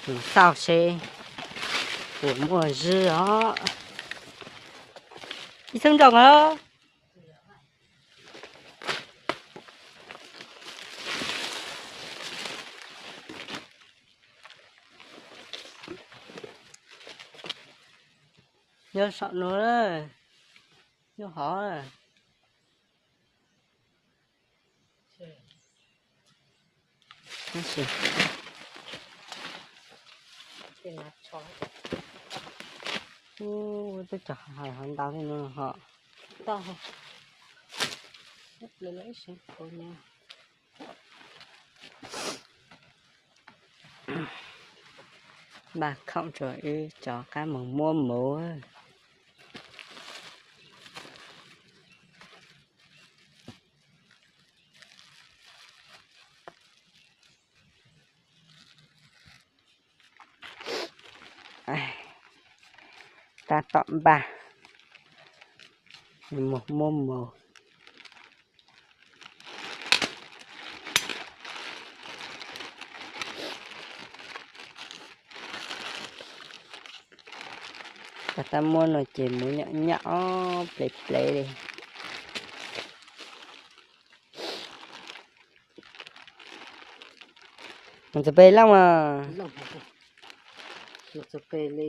Xauj seb puas muaj zwb os. Ib txhiab nroj os. Nyob saum no, nyob hov. Twb cov hais hov ntau li no ho. Npaj khoom rau wb rov qab mus muab mov. Tab tom npaj mus muab mov. Tab muab no ces muv nyam nyam ob plev plev li. Mus txog pem Looj mas. Mus txog pem li.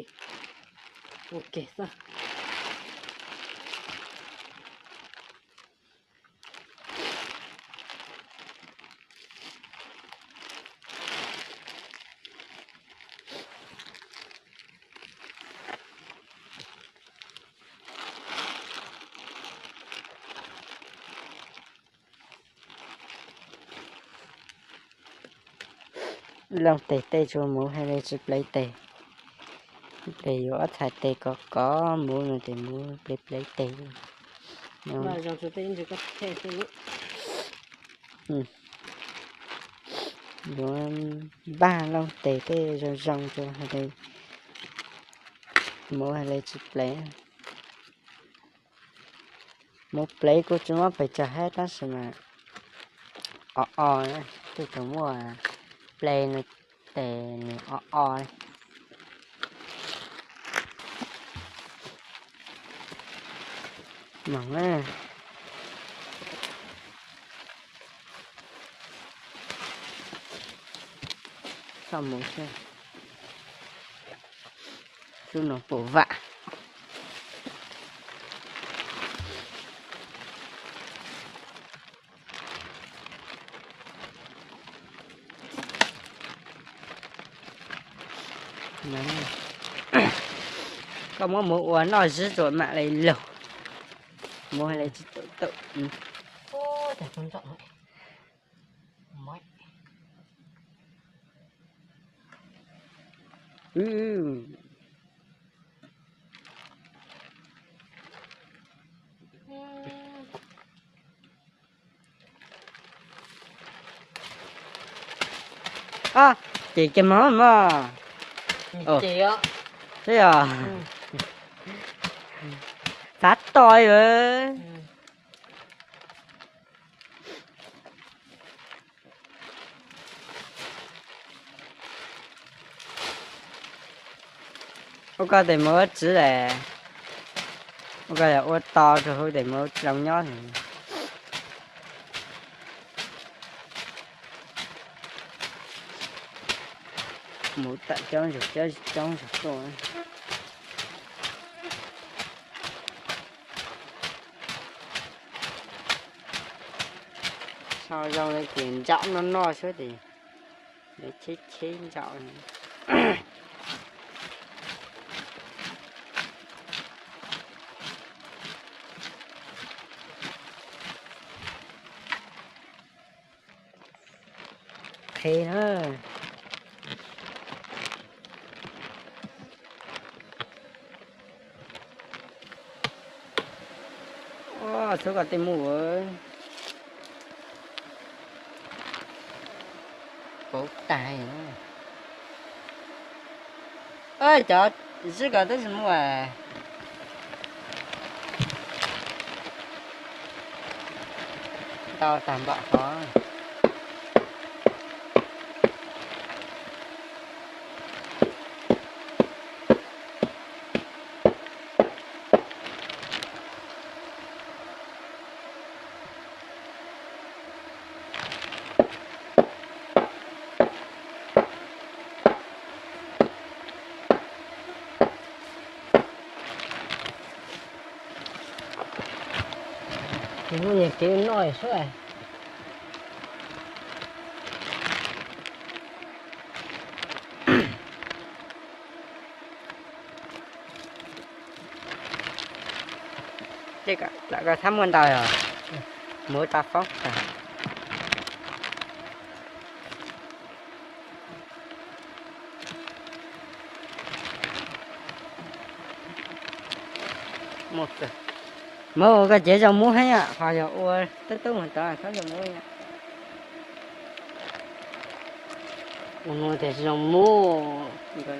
Ok xwb. Looj tes tej tsuas muv hais li tsis plev tes. Tes yuav ob txhais tes kov kov muv no ces muv plev plev tes. Yuav npaj Looj tes tej zoo zoo tsuas hais li muv hais li tsis plev. Muv plev kuj tsis muab pes tsawg hab tab sis mas o o, tej tug muaj plev no tes nws o o li. Moog na. Xauj mus seb xub no puas vam. Koj muab muv ua noj zwb tsuas mam li lug. Muv hais li tsis tau tau. Ces ces mog mog. Xav tau. Ua koj tes muv ua tsiv lawm. Ua koj yog ua to rau hauv tes muv zoo nyob. Muv tawm coob zug coob zug tuaj. Sau zoo li ces ntsaum noj noj xwb ces cheb cheb ntsaum. Qhev na. Xub koj tej muv pauv tag. Cov zwb ko twb tsis muaj. Ntau tag npaum qhov. Muaj nyias kev noj xwb. Lam ko thab muaj ntau os, muab rau foob tas. Muab ua koj cev zoo muab heev, ho yog ua tub tub mus tod txhob zoo muab. Ua no tias zoo muab, ua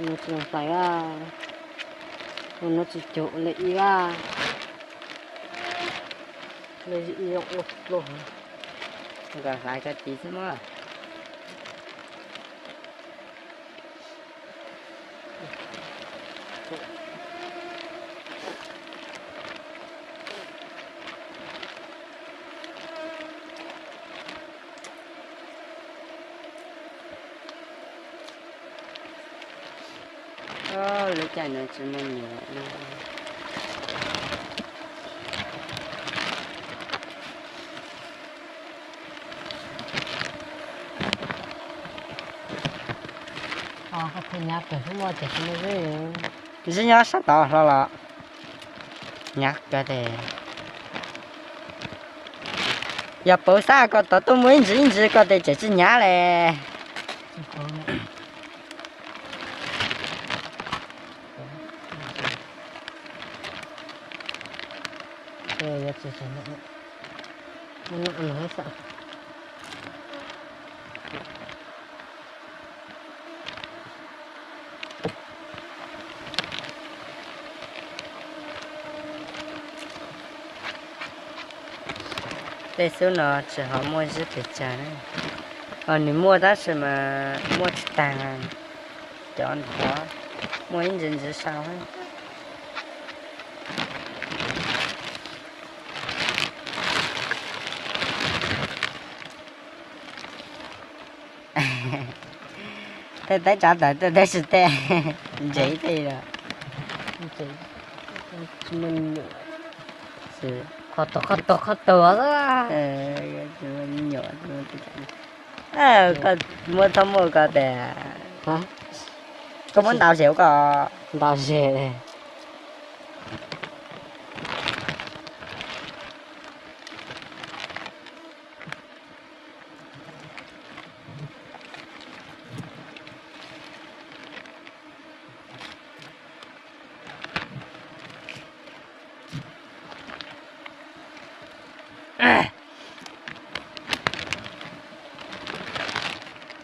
no tsis zoo hlais a, ua no tsis cuag ua li ib a, li ib zoo ua pluag, hlais ko tid xwb mas. Lub caij no tsis muaj nyuam. Ntxwb nyob sab tod hlo los nyav kawg tes. Yog pauv xab ko tod tuaj muaj ib ntsis ib ntsis ko tes tseem tsis nyav le. Tej xub no tsis ho muaj zib pes tsawg na. Nws muaj tab sis mas muaj tsis tag. Cov ntawd muaj ib ntsis ntsis sau. Tej teb tsav tawm tej teb tsis tej ntsev tej los. Qhov tog qhov tog qhov tog. Nyuam, koj muab txhob muaj ko tes. Koj muab ntaus zes ua ko. Ntaus zes.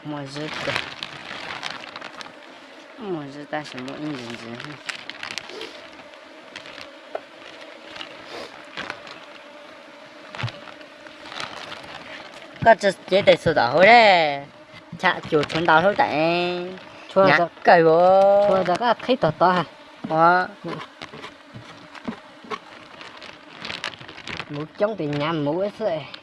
Muaj zib, muaj zib tab sis muaj ib ntsis ntsis. Koj tsis cev tes xus tom hauv ne, cham cum tshuav ntau lub tam. Nyav kawg. Qhib tom tod. Muv coob tes nyav muv xwb.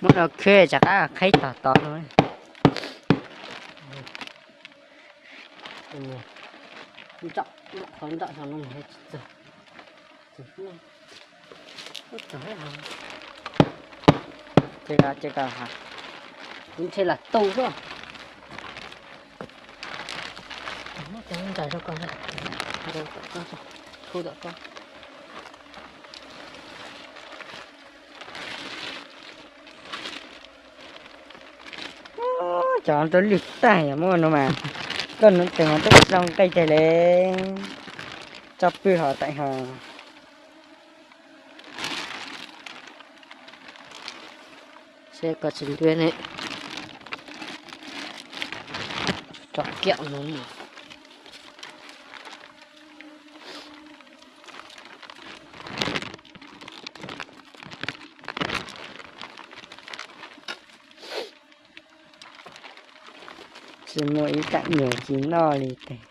Muab rau khwb rov qab qhib tom tod no. Nram qhov nram no tsis txog. Ces ces kuv ntshe lam tu xwb. Muab cov ntawd rau koj, rau tom koj, khu tom koj. Cov rau lwj tag muaj no mas, koj nuv tes mas twb zoo nqaij tiag li. Tso pw hov teem hov. Seb koj tsis ntuj ne, tso kiag no. Tsis muaj ib tam nyuag tsis noj li tes.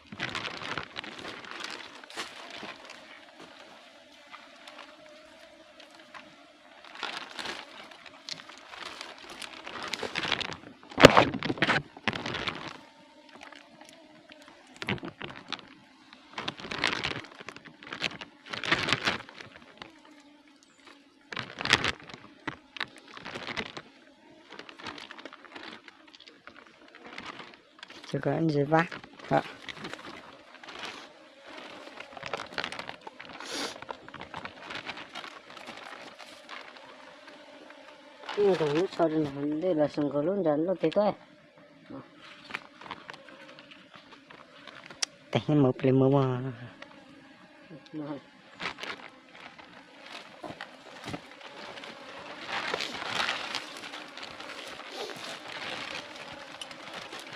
Ntsis vab. Lub tsho ntej los su nkaus lub nra loj teg tuaj. Tes mus plis mus mus.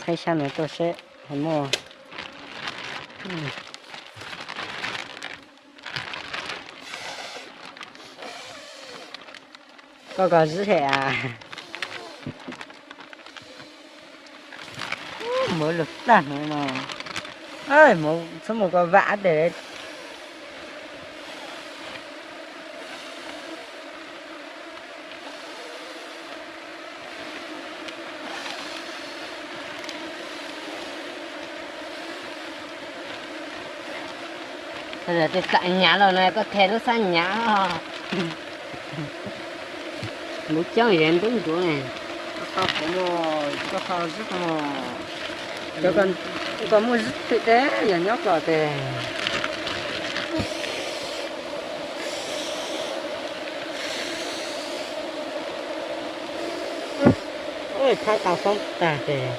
Thaij sab no tuaj seb muaj. Koj koj zib hem a. Muv lug tag no. Muv txhob mus koj vam tes. Tej xam nyav los na koj the lub xab nyav. Muv coob yog ntub ncuav ne. Koj muaj zib pem teb yog nyob kom tes. Thaib tau xoob tag tes.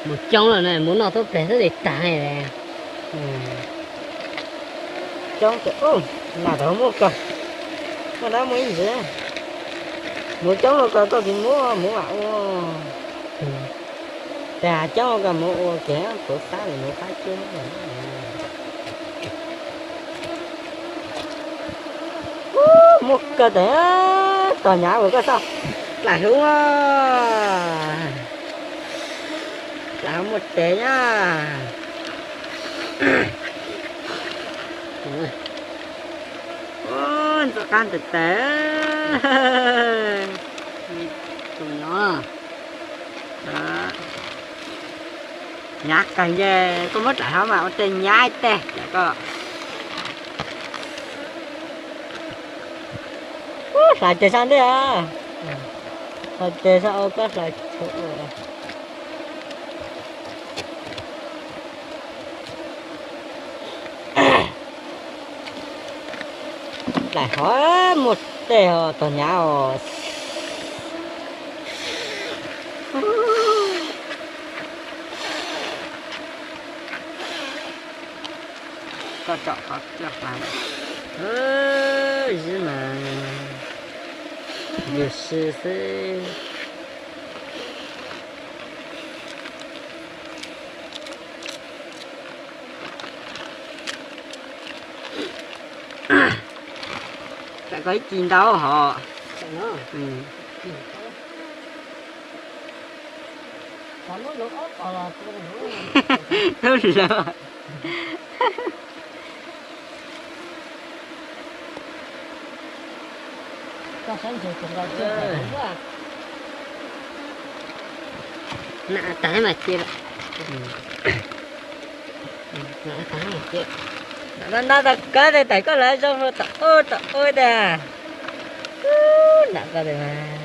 Muv coob lawm na, muv noj tub pleg xwb li tag. Coob ces, nam tau muaj kawg, muaj dab muaj ib ntsis. Muv coob los koj txoj kev muab muv mam ua. Tes coob los koj muv ua kev puv xab li muv qab cub. Muaj kawg tes, tog nyav ua koj xauj. Dlaim hlub, dlaim hlub muaj tes nyab. Ntxim qab tes tes. Tus no nyav kawg nce, koj muab dlaim hlub mas ua tej nyav tes koj. Hlais tes sab ntej, hlais tes sab ua koj hlais tshuav ua. Dlaim hov muaj tej os tog nyav os. Koj tsom qhov coj hla, zib mas yus si xwb. Tawm koj ib ci ntau hov. Tub lawm. Nam tag mas cia lawm. Nam tag mas cia. Nam no tau kawg tes, tais koj lawv zoo rau tom ub tom ub tes. Nam koj tes mas.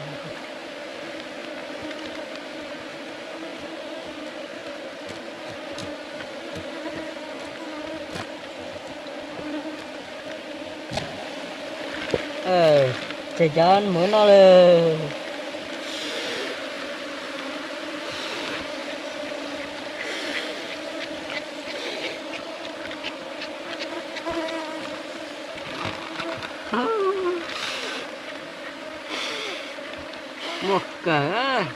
Tseg cov muv noj lawm. Muaj kawg.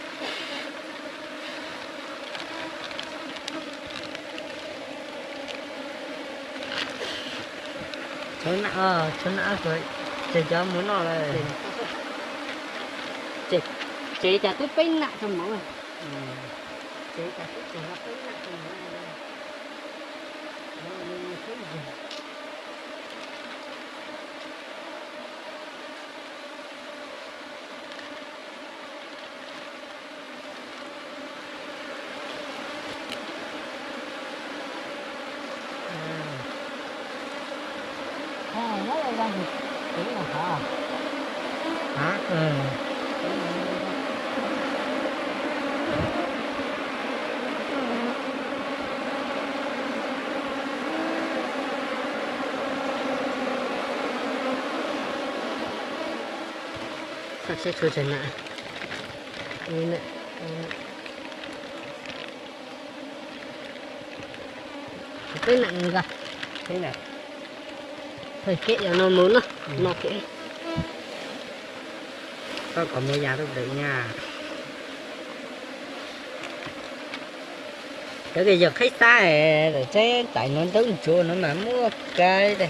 Tshuav nam, tshuav nam, tseg cov muv noj lawm. Tseg cas twb peb nam tso mov. Tseg cas twb tsuas peb nam tso mov. Saib tshua tshua na. Peb na nqa. Thawj kev yog no mus no, no kev. Koj kom mus yas rau ntawm na. Cov tias yog qhaib xab, teb tais no ntaub ntsuav no mas muaj kab tiag.